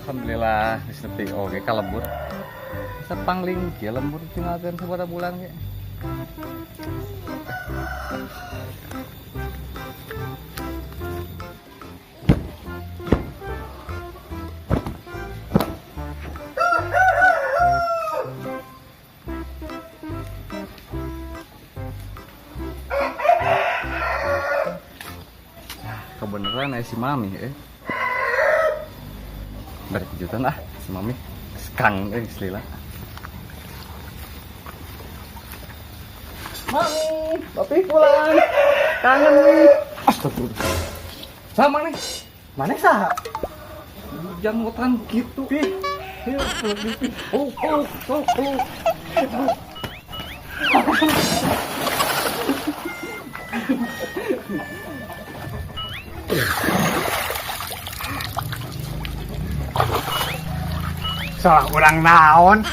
Alhamdulillah geus nepi oge ka lembur. Sapangling kieu lembur tinggalkeun sabaraha bulan ge. Kebeneran si Mami Bari kejutan ah si Mami. Kang lila. Mami, papi pulang. Kangen nih. Astagfirullah. Sama nih. Mana saha? Janggotan gitu. Pi. Oh, oh, oh, oh. Salah urang naon?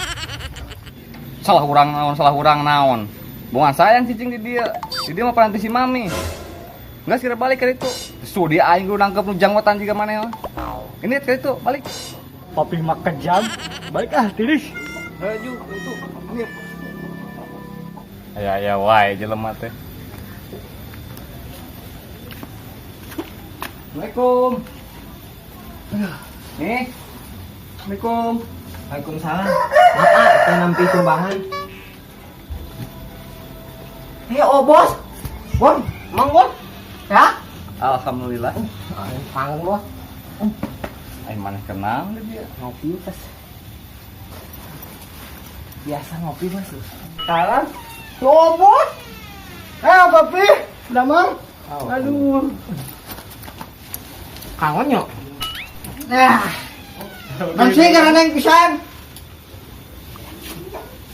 Salah urang naon, salah urang naon. Bunga sayang cicing di dia. Di dia mah peranti si Mami. Enggak sekira balik ke itu. Sudi aing kudu nangkep nu janggotan jiga maneh. Ini ke itu, balik. Papi mah kejam. Balik ah, tiris. Laju itu. Ini. Aya aya wae jelema teh. Assalamualaikum. Nih. Assalamualaikum. Waalaikumsalam. Maaf, kita nampi sumbangan. Oh bos. Bon, mang bon. Ya? Alhamdulillah. Panggung bos. Aing maneh kenal dia. Ngopi pas. Biasa ngopi bos. Salam. Oh bos. Papi, udah mang? Aduh. Kangen yo. Nah. Nanti karena yang pisan.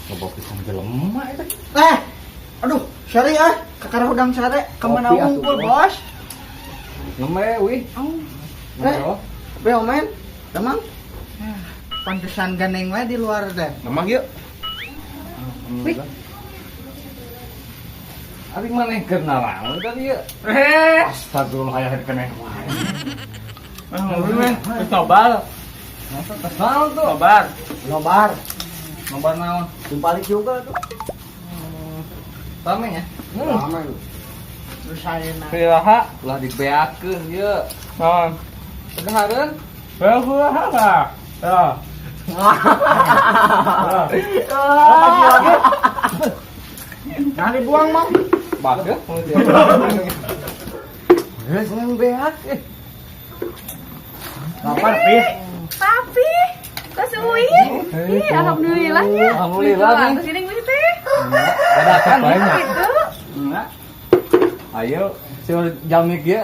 Loba pisan jelema eta. Aduh, sorry ah, kakara hudang sare kemana Kopi atuh, unggul, Bos. Bos? Ngembe wih. Eh, beo men, demang. Pantesan gandeng we di luar teh. Nemang yuk. Wih. Ari maneh keur naraon tadi ieu? Astagfirullah aya keneh wae. Ngopi meh, nobar. Masa tes naon tuh? Nobar. Nobar. Nobar naon? Tumpalik juga tuh. Rame nya? Rame. Terus saya na. Kumaha? Ulah dibeakeun ieu. Naon? Kedahareun? Kumaha? Ya. Nah dibuang mang. Bageuh. Geus ngan beak eh. Lapar, Pi. Papi, tos uih. Ih, alhamdulillah ya. Alhamdulillah, nih. Terus ini gue teh. Dadakan Banyak. Gitu. Enggak. Ayo, si jalmi kieu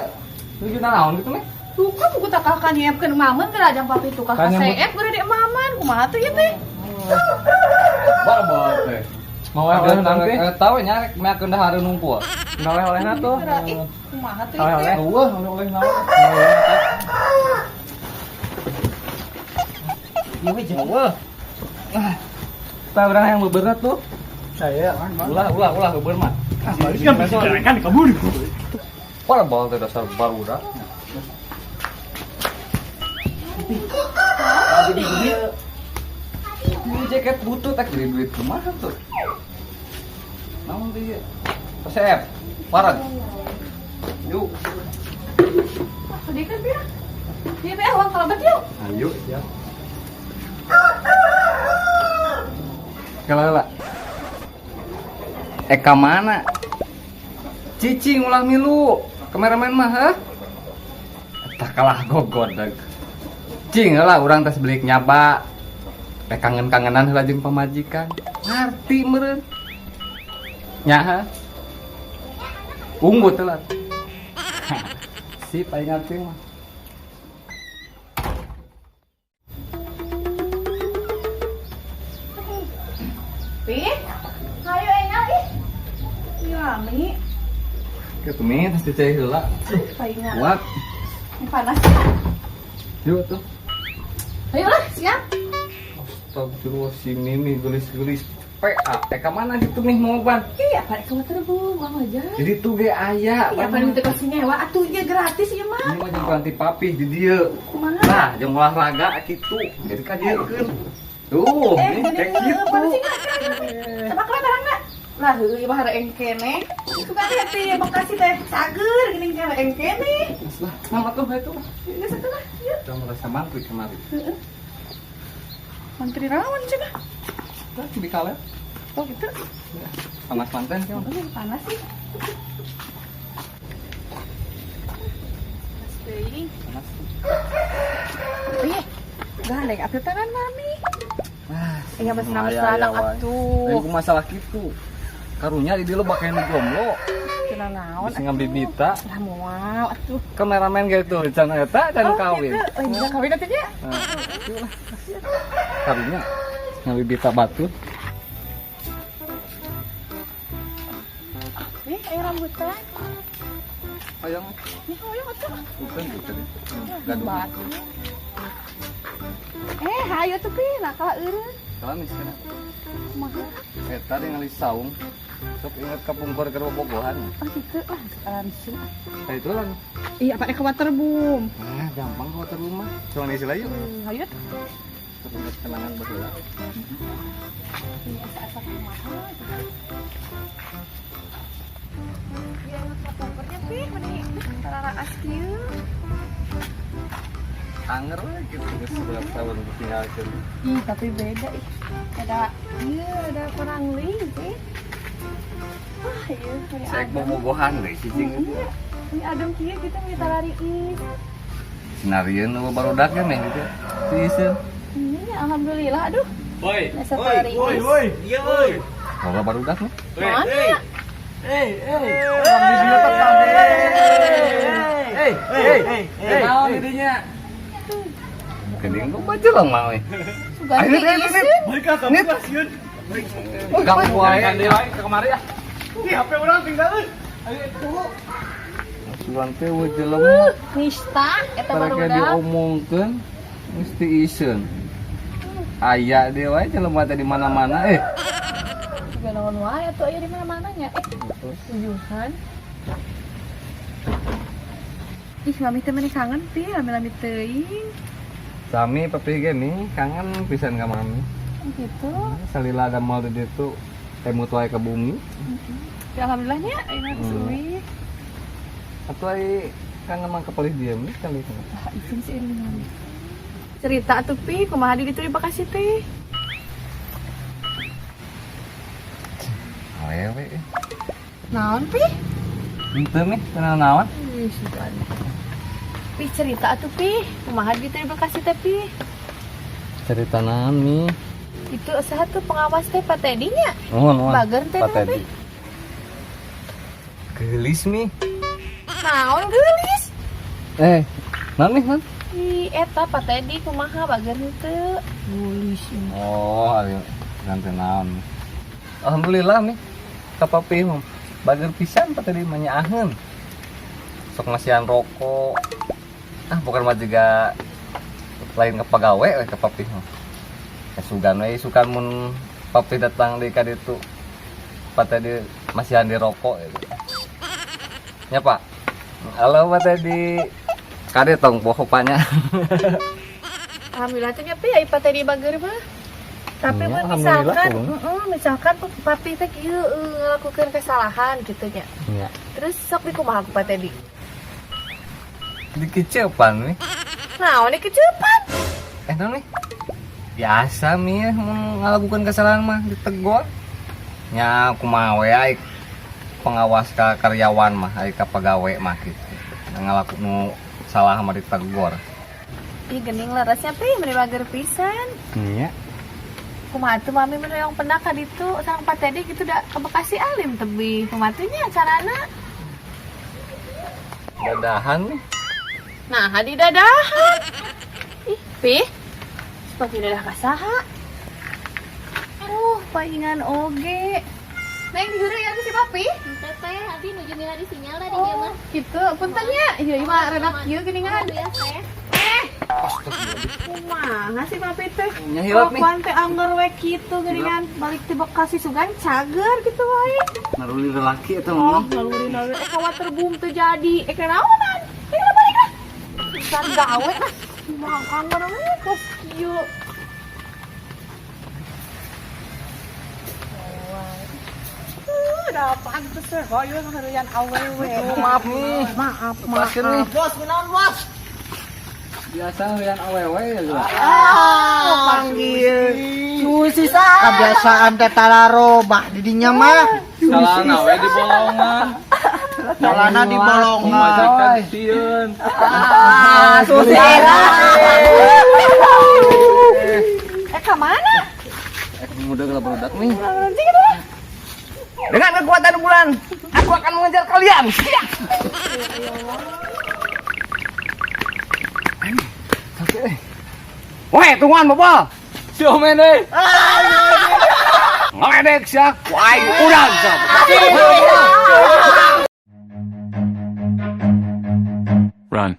nuju naon gitu meh? Buka buku tak kakak nyiapkeun mamen geura jang papi tukang Kan yang KCF geura di mamen kumaha tuh ieu teh? Barbar teh. Mau oleh-oleh nanti? Tahu nya rek meakeun dahareun nungkul. Oleh-olehna tuh. Geura ih, kumaha tuh ieu Oleh-oleh. teh? Eueuh, oleh-oleh naon? Iya we jeung. Eueuh. Kita orang yang beberat tuh. Saya. Ulah, ulah, ulah beubeur mah. Kan kabur. Barbar teh dasar barudak. Ini jaket butut tak beli duit kumaha tuh? Naon teh ieu? Pesep, parag. Yuk. Sedih kan Pira? Iya, Pira, uang kalebet yuk. Ayo, ya. Kalau lah. Eka mana? Cicing ulah milu. Kameramen mah, hah? Tak kalah gogodeg. Cing lah urang tes belik nyaba. Rek kangen-kangenan heula jeung pamajikan. Ngarti meureun. Nya ha? Unggul teh lah. Sip aing ngarti mah. Pi, hayu engal ih. Iya, Mi. Kitu mi tes dicai heula. Palingan. Kuat. Ini panas. Yuk tuh. Ayo lah, siap. Astagfirullah si Mimi gelis-gelis. PA, ka mana gitu nih mau ban? Iya, apa ka waterboom, Mang aja. Jadi tuh ge aya. Iya, paling teu kasih nyewa atuh ieu gratis ieu mah. Ini mah jeung ganti papi di dieu. Kumaha? Nah, jeung olahraga kitu. Jadi ka dieukeun. Tuh, ini kayak gitu. Coba keluar barangna. Lah heueuh ieu mah hareeng keneh. Itu kan teh Bekasi teh cager geuning hareeng keneh. Lah, mama tuh itu. Geus atuh lah, yuk. Udah merasa mantri kemarin. Heeh. Mantri rawan cenah. Lah, di kaler. Oh gitu. Panas manten sih. Oh, panas sih. Panas teuing. Panas. Ih, gandeng atuh tangan mami. Ah, iya mesra-mesra atuh. Lain ku masalah kitu. Karunya di dieu lo bakal nu jomblo. Cenah naon? Bisa ngambil bita. Lah moal atuh. Kameramen gitu, can eta can kawin. Gitu. Oh, bisa kawin atuh nya. Karunya ngambil bita batu. Ih, ayo rambutan. Hoyong. Nih hoyong atuh. Bukan gitu deh. Gaduh. Batu. Hayu tuh pi, nakal eureun. Salam miskin. Kumaha? Eta ningali saung. Sok inget ka pungkur keur bobogohan. Oh gitu lah, sekarang sih. Nah itu lah. Iya, apa ke waterboom. Nah, gampang ke waterboom mah. Cuma diisi lah yuk. Hayu. Sok inget kenangan baheula. Ini asa-asa kumaha. Iya, ka pungkurnya pi, meni tararaas kieu. Anger we gitu geus 11 tahun ditinggalkeun. Ih, tapi beda ih. Ada iya, ada kurang ling sih. Ah, iya, Saya bobogohan deh cicing. Iya. Ini adem kieu kita minta lari ih. Sinarieun nu barudak ya meh gitu. Si Iseun. Iya, alhamdulillah aduh. Woi. Woi, woi, woi. Iya, woi. Loba barudak mah. Mana? Hey, hey. Hey, hey, hey. Naon didinya? Geuning kok baca lah mah we. Sugan teh Iseun. Balik ka kamu kasieun. Ganggu wae. Kan deui wae ke kemari ah. Ih, HP urang tinggalin. Ayo tunggu. Sugan teh we jelema. Nista eta Mereka barudak. diomongkeun mesti iseun. Aya deui wae jelema teh di mana-mana eh. Juga naon wae atuh aya di mana-mana nya. Tujuhan. Ih, mami teh meni kangen pi, lami-lami teuing. Sami papih ge nih kangen pisan ka mami. Gitu. Salila ada mal di ditu emut wae ke bumi. Ya alhamdulillah nya ayeuna geus euy. Atuh ai kangen mah kepalih dieu mi kali. Ah, izin sih ini mami. Cerita atuh pi, kumaha di ditu di Bekasi teh? Awewe. Naon pi? Henteu mi, tenang naon? Ih, sugan. Pi cerita atuh pi, kumaha di ditu di Bekasi teh pi? Cerita naon mi? Itu saha tuh pengawas teh Pak Teddy nya? Nuhun, nuhun. Bager teh Pak pi. Teddy. Geulis mi. Naon geulis? Naon nih, naon? Ih, eta Pak Teddy kumaha bager henteu? Geulis. Oh, ayo ganti naon. Alhamdulillah mi. Ka papi mah bager pisan Pak Teddy mah nyaaheun. Sok ngasihan rokok. Ah, bukan mah juga lain ke pagawe we ka papi mah. Sugan we sukan mun papi datang di ka ditu. Pak Teddy masihan di rokok gitu. Nya Pak. Halo Pak Teddy. Kade tong poho panya. Alhamdulillah teh nya pi ai Pak Teddy bager mah. Tapi Iya, mun alhamdulillah, misalkan, misalkan papi teh kieu ngelakukeun kesalahan gitu nya. Iya. Terus sok dikumaha ku Pak Teddy? Dikecepan mi. Naon dikecepan? Naon mi? Biasa mi mun ngalakukan kesalahan mah ditegor. Nya kumaha we ai pengawas ka karyawan mah ai ka pagawe mah gitu. Ngalaku nu salah mah ditegor. Ih geuning leresnya pi meni bager pisan. Iya. Kumaha tuh mami mun hoyong pendak ka ditu sareng Pak Teddy gitu da ke Bekasi alim tebih. Kumaha tuh nya carana? Dadahan nih. Nah, hadi dadahan. Ih, pi. Seperti dadah ka saha? Oh, paingan oge. Neng diheureuy ya si papi? Teteh, abi nuju milari sinyal da di dieu mah. Gitu, punten nya. Ieu mah renak kieu geuningan. Alhamdulillah teh. Kumaha sih papi teh? Nya hilap nih. Kelakuan teh angger we kitu geuningan balik ti Bekasi sugan cager gitu wae. Naluri lelaki eta Oh, mah. naluri-naluri ka waterboom teu jadi. Kenaonan? Lah balik lah. Susah gawe lah. Kumaha angger we kos kieu. Udah pantes we hoyong heureyan awewe. Oh, maaf nih. Maaf, Lepaskan nih. Bos, kunaon bos? Biasa ngeliat awewe ya lu. Ah, Panggil. Susi sah. Kebiasaan teh talarobah di dinya mah. Celana we di bolongan. Celana di bolongan. Pemajikan sieun. Ah, Susi. Ka mana? Muda gelap barudak nih. Nanti gitu lah. Dengan kekuatan bulan, aku akan mengejar kalian. Oke. Woi, tungguan bobol. Si Omen euy. Ngeledek sia. Wah, udah bisa. Run.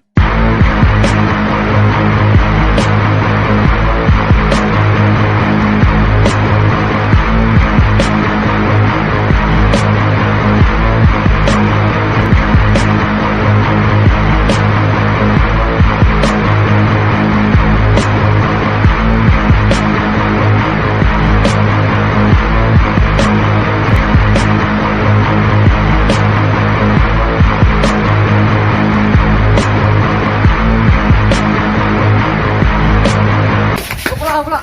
Pula, pula.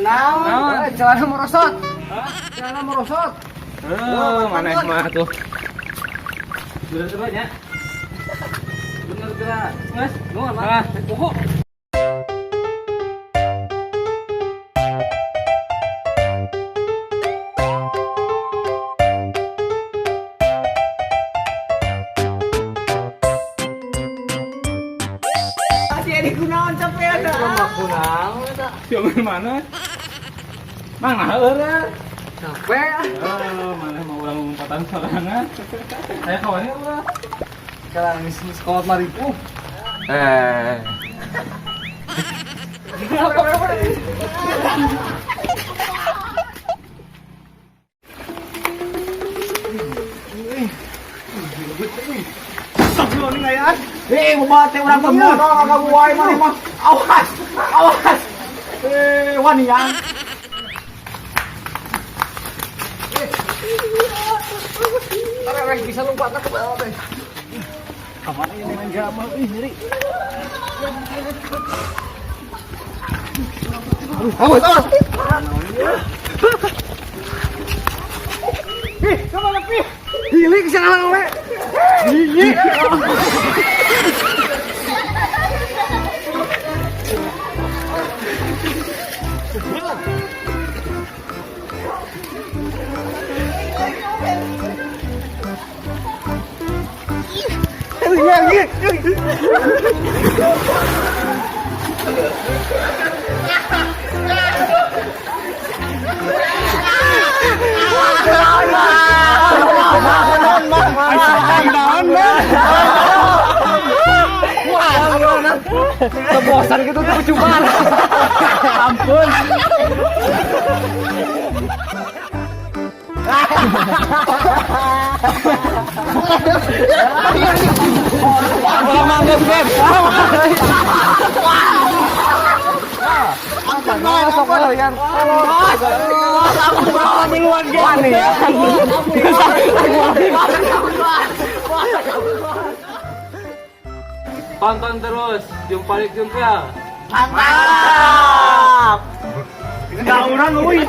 Naon? Celana merosot. Celana merosot. Maneh mah tuh. Bener-bener nya. Bener gerak. Geus, Nuhun, Mang. Ah, pokok. Masih ada kunaon capek ada. Si Omen mana? Mang nah eureun. Capek. Oh, mana mau ulang lompatan sorangan. Aya kawannya ulah. Sekarang di sini sekolah mariku. Sok lu nih ngayaan. Boba teh urang teh modal kagak wae maneh mah. Awas. Awas. Wanian. Arek bisa lompat ke bawah teh. Kamana ieu main gabah euy nyeri. Awas, awas. Ih, kamana pi? Hilik sing alang we. Hilik. Kebosan gitu tuh cuma. Ampun. Tonton terus, jumpa lagi jumpa. Mantap. Gak orang euy.